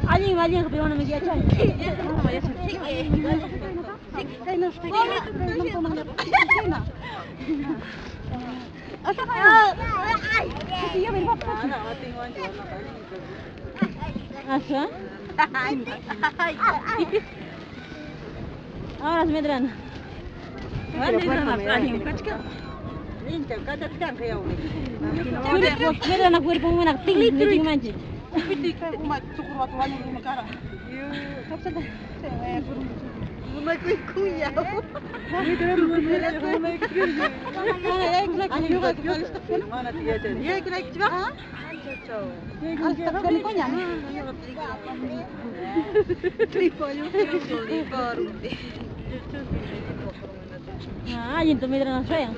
Allin allin pero mana yachan. Asa? Ahora Medrana. Medrana cuerpo mana tigli manchi. Ah, allin tu Medrana suyan.